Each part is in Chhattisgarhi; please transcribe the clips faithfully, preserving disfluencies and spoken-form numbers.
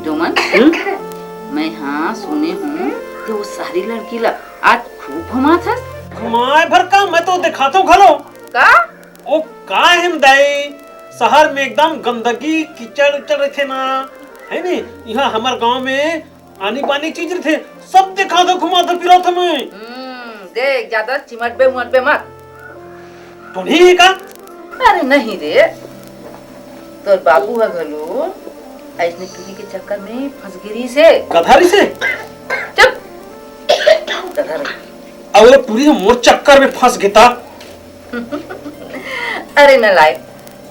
डोमन, हम्म? मैं हाँ सुने हूँ कि वो सारी लड़की ला आज खूब घुमात हस। घुमाए भर का, मैं तो दिखाता हूँ घलो। का? ओ का हे दाई, शहर में एकदम गंदगी, कीचड़ उचड़ रहिथे ना, हे नी? इहाँ हमर गांव में आनी बानी चीज रहिथे, सब दिखाथों, घुमाथों, फिराथों मैं। हम्म, देख, ज्यादा चिमटबे उमटबे मत। तो नहीं हे का? अरे नहीं रे, तोर बाबू ह घलो अइसने टूरी के चक्कर में फंस गे रिहिसे। गधा रिहिसे? चुप। गधा रही। अउ टूरी ह मोर चक्कर में फंस गे ता। अरे नलायक,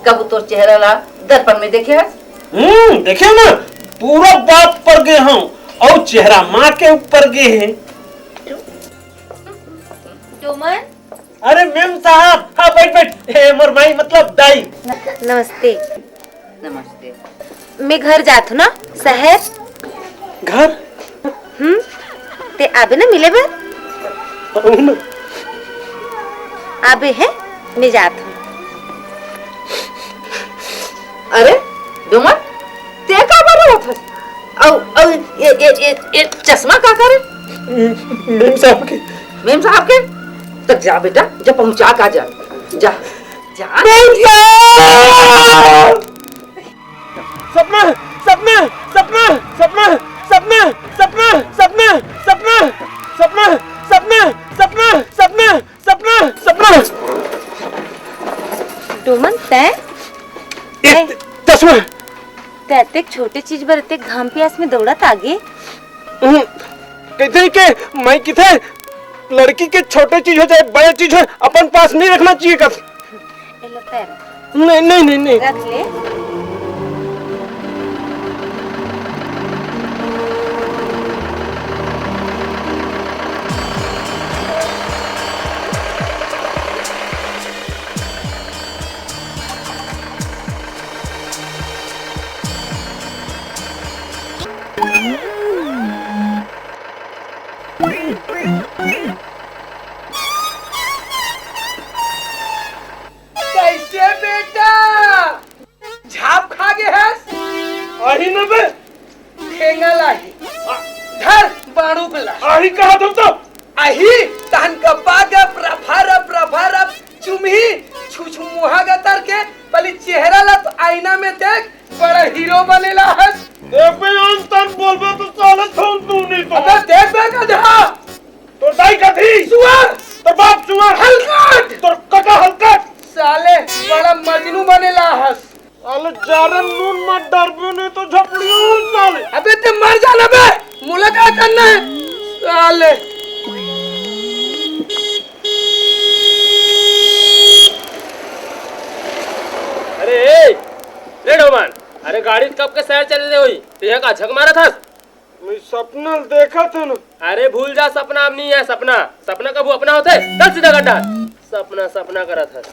कभू तोर चेहरा ला दर्पण में देखे हस? हम्म, देखे ना, पूरा बात पर गे हूँ, अउ चेहरा माँ के ऊपर गे हे। डोमन। अरे मेम साहब, हाँ, बैठ, बैठ। ए, मोर माई, मतलब दाई। नमस्ते। नमस्ते। मैं घर जात हूँ ना, शहर। घर? हम्म, ते आबे ना मिले बर? आबे है, मैं जात हूँ। अरे, डोमन, ते काबर रोवत हस? अउ, अउ, ये, ये, ये, ये चश्मा का करे? मेम साहब के। मेम साहब के? त जा बेटा, जा पहुंचा का जा। जा, जा। मेम साहब! सपना, सपना, सपना, सपना। डोमन, तै? ए, ए। चश्मा। तै अतेक छोटे चीज बर अतेक घाम पियास में दौड़त आगे? हम्म, कहिथे के, मैं किथे लड़की के छोटे चीज हो चाहे बड़े चीज हो, अपन पास नहीं रखना चाहिए कभी। ए लो पैर। नहीं, नहीं, नहीं, नहीं। रख ले। कैसे बेटा? झाप खा गे हस? आही न बे। ठेंगा लाही। धर बाड़ू बेला। आही कहा दो तो। आही तहन गप्पा गप रफा रफ रफा रफ चुमही छुछमुहा गतर के पहले चेहरा ला तो आईना में देख, बड़ा हीरो बनेला हस। ए बे, अंत बोलबे तो साले छोड़ दूं नहीं तो। अबे देख बे गधा। तोर दाई कथी? सुअर। तोर बाप सुअर। हलकट। तोर कका हलकट। साले बड़ा मजनू बनेला हस। साले जारे नून मत डरबे नहीं तो झपड़ियो साले। अबे ते मर जा ना बे। मोला का करना है? साले। अरे ए, रे डोमन, अरे गाड़ी कब के शहर चले दे होई, ते यहाँ का झक मारत हस? मैं सपना देखत हूँ ना। अरे भूल जा सपना, अब नहीं है सपना, सपना कब अपना होते? चल सीधा गड्ढा। सपना, सपना करत हस।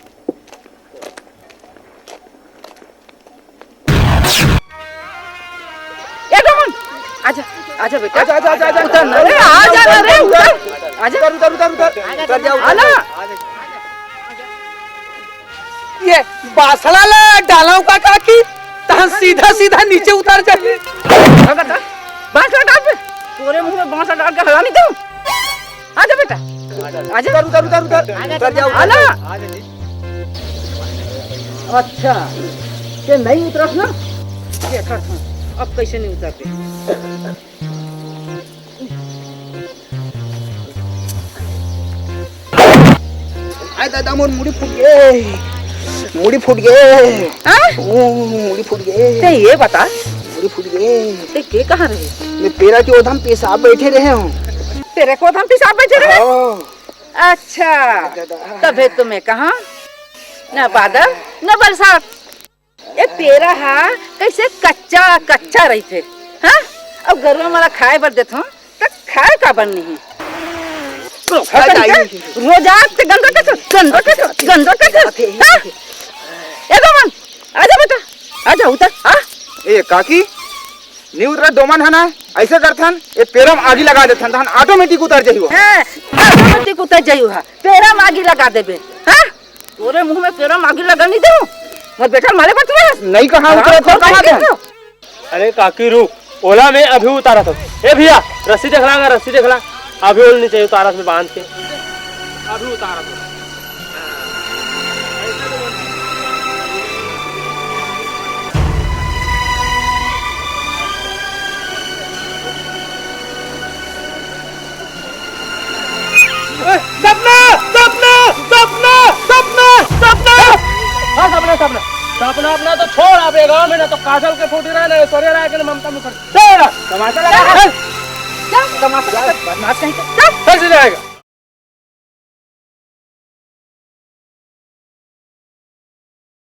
ए डोमन, आजा, आजा बेटा। आजा, आजा, आजा, आजा। उतर ना रे, आ जा ना रे, उतर। आजा। उतर, उतर, उतर, उतर। उतर जा, उतर आला। जा। ये बांसड़ा ला डालव का काकी, तहन सीधा सीधा नीचे उतर जाही। बांसड़ा डाल दे। तोरे मुंह में बांसड़ा डाल के हला नहीं दूं। आजा बेटा, आजा। उतर, उतर, उतर, उतर। उतर जा, उतर आला। जा। अच्छा, ये नहीं उतरत ना? देखत हूँ, अब कैसे नहीं उतरते। आय दादा, मोर मुड़ी फूट गे, मुड़ी फूट गे। हाँ? ओ, मुड़ी फूट गे। ते ये बता, मुड़ी फूट गे। ते के कहाँ रहे? मैं पेरा के ओधम पेशाब बैठे रहे हूँ। पेरा के ओधम पेशाब बैठे रहे? हाँ। अच्छा, दादा। तभे तो मैं कहा, ना बादल, ना बरसात। ए पेरा हा कइसे कच्चा कच्चा रहिथे, हाँ? अउ गरुवा मन ला खाए बर देथों, त खाए काबर नहीं? रोज आज ते गंदा कचर, गंदा कचर, गंदा कचर, हाँ? ए डोमन, आजा बेटा, आजा उतर, हाँ? ए काकी, नी उतरा डोमन हा ना, अइसे करथन, ए पेरा म आगी लगा देथन, तहन automatic उतर जाही वो। हाँ, automatic उतर जाही वो, पेरा म आगी लगा देबे, हाँ? तोरे मुंह में पेरा म आगी लगा नहीं देहूं। मोर बेटा मारे बतुआ। नहीं कहा हाँ, उतरा, तो कहा दे। अरे काकी रुक, ओला मैं अभी उतारत हूँ। ए भैया, रस्सी देख ला, रस्सी देख ला। अभी ओला नीचे उतारत में बांध के। अभी उतारत हूँ। ए, सपना, सपना, सपना, सपना, सपना। हाँ, सपना, सपना। सपना अपना तो छोड़, आप ये गाँव में ना तो काजल के फूटी रहा, ना ऐश्वर्या राय के, ना ममता मुखर्जी। चल ना, तमाशा लगा है। क्या? तमाशा लगा है। बदमाश कहीं का। चल। चल, चल जाएगा।